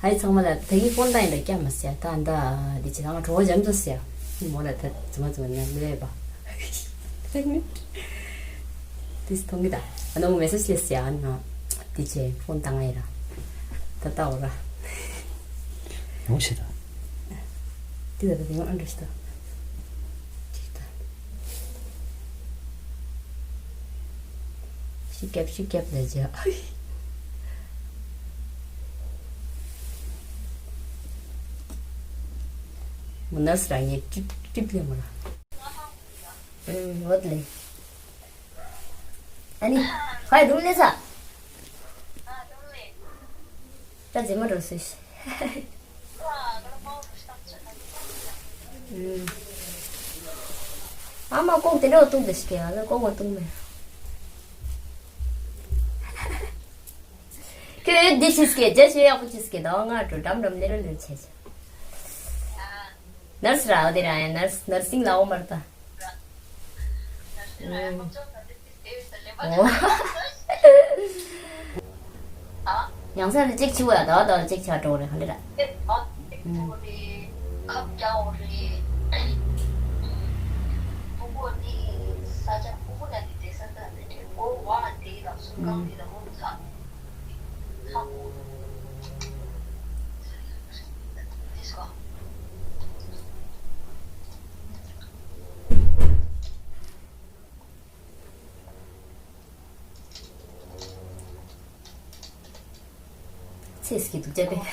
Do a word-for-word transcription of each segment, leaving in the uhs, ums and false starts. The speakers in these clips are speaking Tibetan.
ཨའི་ཚང་མ་ལ་ད་གི་ཕོན་བཏང་ཡིན་ད་སྐྱབས་མ་ཟེར་ད་ད་འདི་བྱེད་ད་ང་གྲོགས་པོ་འཇམ་ཚོ་ཟེར་མོ་ལ་ད་ཚང་མ་ཚང་མ་ཉམས་ལེ་བ་ཏིས་མཐོང་གི་ད་ཨ་ནོ་མོ་མེ་སེ་ཇི་ལས་ཟེར་ཨ་ན་འདི་བྱེད་ཕོན་བཏང་ཡིན་ར་ད་ད་འོ་ར་ཡོང་ཤེས་ད། འདི་ད་ད་དེ་ང་ཨ་འདྲ་ཤི་ད། ཅིག་ད། ཤི་རྒྱབ་ཤི་རྒྱབ་ལས་བྱ། མུ་ནས་རང་ཉིད་ཀྲིབ་ཀྲིབ་ལས་མ་ར། ཨུམ་འོད་ལས། ཨ་ནི། ཧའི་རུམ་ལས་ས། ད་ཇེ་མ་འགྲོ་སྲིད། ཨ་མ་ལྐོག་དེ་འདྲ་བཏུང་དེ་ཞིག་གི་ཨ་ལ་ལྐོག་མ་བཏུང་མེད། ཁྱོད་འདི་ཤིས་ཀྱི་རྒྱ་ཞེ་ཡག་པོ་ཅིས་ཀྱི་ད་ང་འགྲོ་འགྲམ་འགྲམ་ལེ་ར་ལེ་བྱས། ནར་སི་ར་འོ་དེ་ར་ཡ་ནར་སི་ནར་སིང་ལ་འོ་མར་ད། ཡང་སེ་ལ་གཅིག་ཆུ་བ་ཡ་ད་ད་གཅིག་ཆ་འགྲོ་རེ་ཧ་ལེ་ར། ཚེ་སྐྱིད་སྡུག་ཅག་པས།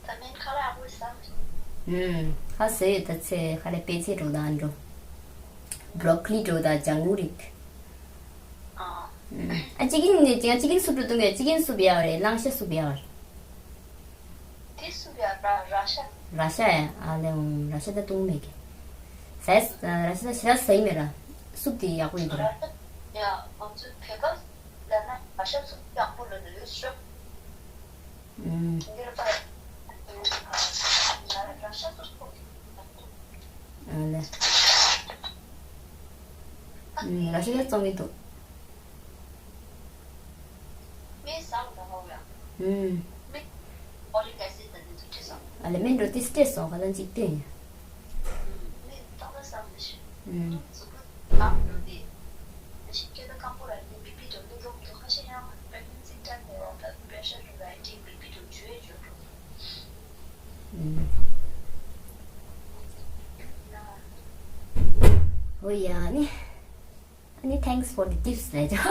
ད་མེན་ཁ་ལག་དབུལ་ས། ཨུམ། ཁ་ཟས་ཡོད་ད་ཚེ་ཁ་ལས་པེ་ཚེ་འགྲོ་དང་འགྲོ། བྲོ་ཀ་ལི་འགྲོ་དང་ལྗང་གུ་རིགས། ཨ། ཨུམ། ཨ་ཅི་ཀིན་ནི་ཅི་ཀིན་སུབ་འགྲོ་དུང་གི་ཅི་ཀིན་སུབ་ཡ་བ་རེད་གླང་ཤ་སུབ་ཡ་བ་རེད། དེ་སུབ་ཡ་ར་ར་ཤ། ར་ཤ་ཡ་ཨ་ལེ་ཨུམ་ར་ཤ་ད་བཏུང་མེད་གི་ཟས་ར་ཤ་ད་ཤ་ཟས་མེད་ར་སུབ་དེ་ཡག་པོ་ཡིན་པ་ར། ཡ་ང་ཚོའི་བོད་པ་ལ་ན་ར་ཤ་སུབ་ཡག་པོ་ལ་ལ་ཡོད་ཤོག་ཨུམ། ཨ་ལེ། ཨུམ། ར་ཤ་ཡ་བཙོང་གི་འདུག་ཨུམ། ཨ་ལེ་མེན་འགྲོ་ཏིས་སྤྲད་སོང་ཁ་ལན་ཅིག་སྟོན་ཡ། ཨུམ། ཨོ་ཡ་ནི། ཨ་ནི་thanks for the tips ལས་ཀྱང་།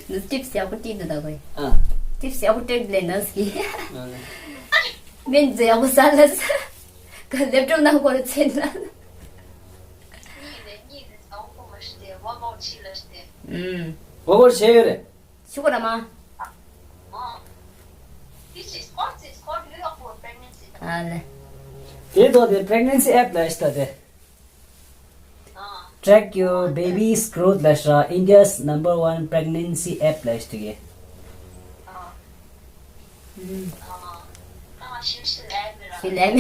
ནུ་tips ཡག་པོ་སྤྲད་འདུག་ད་གོ། ཨ། tips ཡག་པོ་སྤྲད་ལས་ནུ་སི་གི། ཨ་ལེ། སྨན་རྫས་ཡག་པོ་ཟ་ལ་ཟ། ག་ལེབ་ཀྲོབ་ནང་སྐོར་ཚེ་ན། ཨུམ། ཝོ་ཝོར་བྱས་ཡོད་རེད། ཆུ་ཁོ་ར་མ། ཨ་ལེ། དེ་ཐོག་དེ་pregnancy app ལ་ཤི་ད་དེ། Track your baby's growth ལ་ཤི་ར། India's number one pregnancy app ལ་ཤི་དུ་གེ། ཤི་ལན།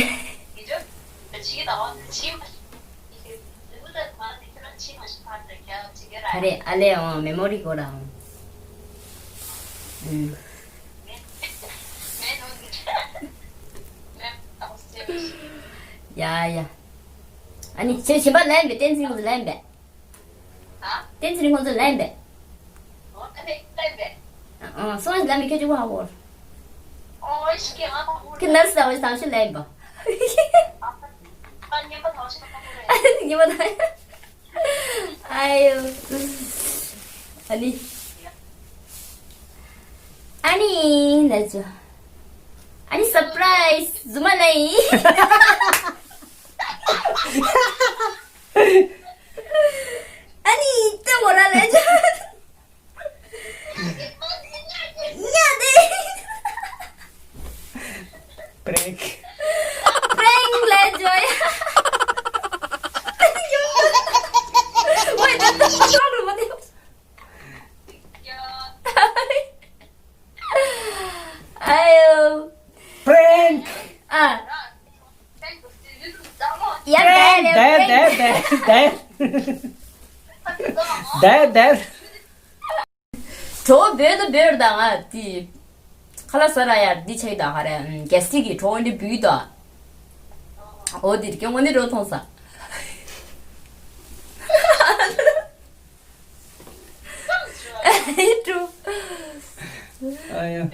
ག་རེ་ཨ་ལེ་ཨང་མེ་མོ་རི་གོ་ར་ཨང་། ཡ་ཡ། ཨ་ནི་ཁྱེད་གཞན་པ་ལན་པས་བསྟན་འཛིན་ཁོང་ཚོ་ལན་པས། བསྟན་འཛིན་ཁོང་ཚོ་ལན་པས། ཨང་སོང་ལན་པས་ཁྱོད་ཅུ་བ་ཧ་གོ། ཁྱོད་ནར་སི་ལ་བ་ཞིག་དང་ཤི་ལན་པ། ཉི་མ་དང་། ཨ་ཡོ། ཨ་ནི། ཨ་ནི་ན་ཅོ། ཨ་ནི་surprise ཟུ་མ་ན་ཡི། ཨ་ནི་ཏེ་མོ་ར་ལ་ཅོ། ཉ་དེ། prank prank ལ་ཅོ་ཡ། ཝེ་ད་ད་ཤོ་རུ་མ་དེ། ཨ་ཡོ། prank ཨ། ཡ་ད་ དེར་དེར་དེར་དེར་དེར་དེར། གྲོགས་བོད་དུ་བོད་དང་ང་དེ་ཁ་ལག་ཟ་ར་ཡར་འདི་ཆེ་དང་ཧ་རེ་རྒྱལ་སྲིད་ཀྱི་གྲོགས་འདི་བུད་དང་། འོ་དེ་རྒྱ་ངོ་ནི་རོ་མཐོང་ས། ཨེ་ཀྲུ། ཨ་ཡ།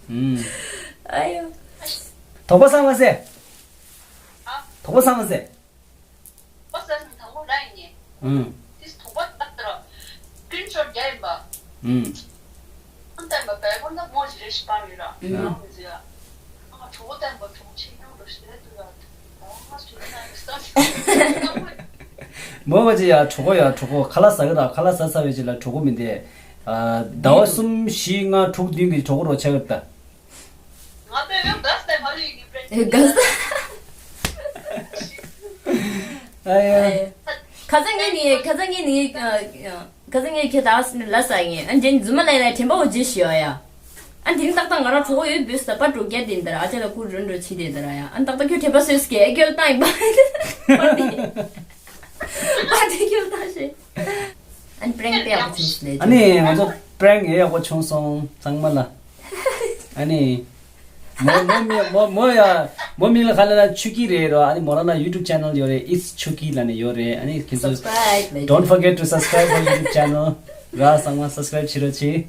ཨུམ། ཨ་ཡ། དོགས་པ་བསམ་མ་ཟེར། དོགས་པ་བསམ་མ་ཟེར། ཨུམ། ཨུམ། མོ་བ་ཅི་ཡ་གྲོགས་པོ་ཡ་གྲོགས་པོ་ཁ་ལག་ཟ་གི་ར། ཁ་ལག་ཟ་ཚར་བའི་རྗེས་ལ་གྲོགས་པོ་མིན་ཏེ། ཟླ་བ་གསུམ་བཞི་ལྔ་དྲུག་བདུན་གྱི་གྲོགས་པོ་རོ་ཆགས་ཡོད་ད། ཨེ་ག་ས། ཨ་ཡ། ཁ་སང་ངས་ནི་ཁ་སང་ངས་ནི་ཁ་སང་ངས་ཁྱེད་ད་ལ་ཟ་ངས་ཨ་འཇན་རྫུན་མ་ལས་ལ་དྲན་པ་འོ་ཇི་ཞིག་ཡོད་ཡ། ཨ་དེ་རིང་ཏག་ཏག་ང་རང་གྲོགས་པོ་ཡོད་བུས་ད་པ་འགྲོ་རྒྱ་དེ་འདི་ར་ཨ་ཅག་ལ་ཁུ་རུ་འགྲོ་ཆི་དེ་འདི་ར་ཡ། ཨ་ཏག་ཏག་ཁྱོད་དྲན་པ་སོས་ཀྱི་ཨེ་སྐྱོལ་བཏང་ཡིན་པ། པ་དེ་པ་དེ་སྐྱོལ་བཏང་ཤེས། ཨ་ནི་པྲེང་དཔེ་ཡག་པོ་བྱུང་སོང་ལེ། ཨ་ནི་ང་ཚོ་པྲེང་ཡག་པོ་བྱུང་སོང་ཚང་མ་ལ། ཨ་ནི། མོ་མོ་མི་མོ་མོ་ཡ་མོ་མིང་ལ་ག་ལ་ན་ཆུ་ཀི་རེད་རོ། ཨ་ནི་མོ་རང་ལ་YouTube channel ཡོད་རེད། It's Chuki ལ་ནི་ཡོད་རེད། ཨ་ནི་ཁྱེད་ཚོ་Subscribe ལ་Don't forget to subscribe her YouTube channel ར། ཚང་མ་subscribe བྱེད་རོགས་གྱིས།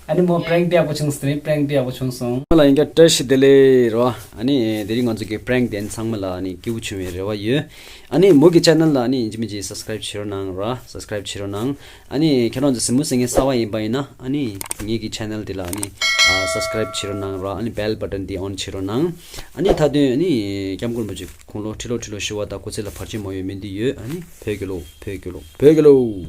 ཨ་ནི་མོ་པྲེང་དཔེ་ཡག་པོ་བྱུང་སོང་། པྲེང་དཔེ་ཡག་པོ་བྱུང་སོང་། ལ་ཡིན་ཀྱང་བཀྲ་ཤིས་བདེ་ལེགས་རོ། ཨ་ནི་དེ་རིང་ང་ཚོ་གི་པྲེང་དེ་ཚང་མ་ལ་ཨ་ནི་སྐྱིད་པོ་བྱུང་བའི་རེ་བ་ཡོད། ཨ་ནི་མོ་གི་channel ལ་ཨ་ནི་ཡིན་གཅིག་མིན་གཅིག་subscribe བྱེད་རོགས་གནང་རོ། subscribe བྱེད་རོགས་གནང་། ཨ་ནི་ཁྱེད་རང་ཚོ་གཟིགས་མོ་གཟིགས་མཁན་གསར་པ་ཡིན་པ་ཡིན་ན་ཨ་ནི་ངེད་ཀྱི་channel འདི་ལ་ཨ་ནི་ཨ་subscribe བྱེད་རོགས་གནང་རོགས། ཨ་ནི་bell button འདི་on བྱེད་རོགས་གནང་། ཨ་ནི་མཐའ་དོན་ཨ་ནི་སྐྱབས་མགོན་རིན་པོ་ཆེ་དགུང་ལོ་ཁྲི་ལོ་ཁྲི་ལོ་ཞུ་བ་དང་སྐུ་ཚེ་ལ་བར་ཆད་མ་ཡོང་སྨོན་འདུན་ཡོད། ཨ་ནི་བོད་རྒྱལ་ལོ། བོད་རྒྱལ་ལོ། བོད་རྒྱལ་ལོ།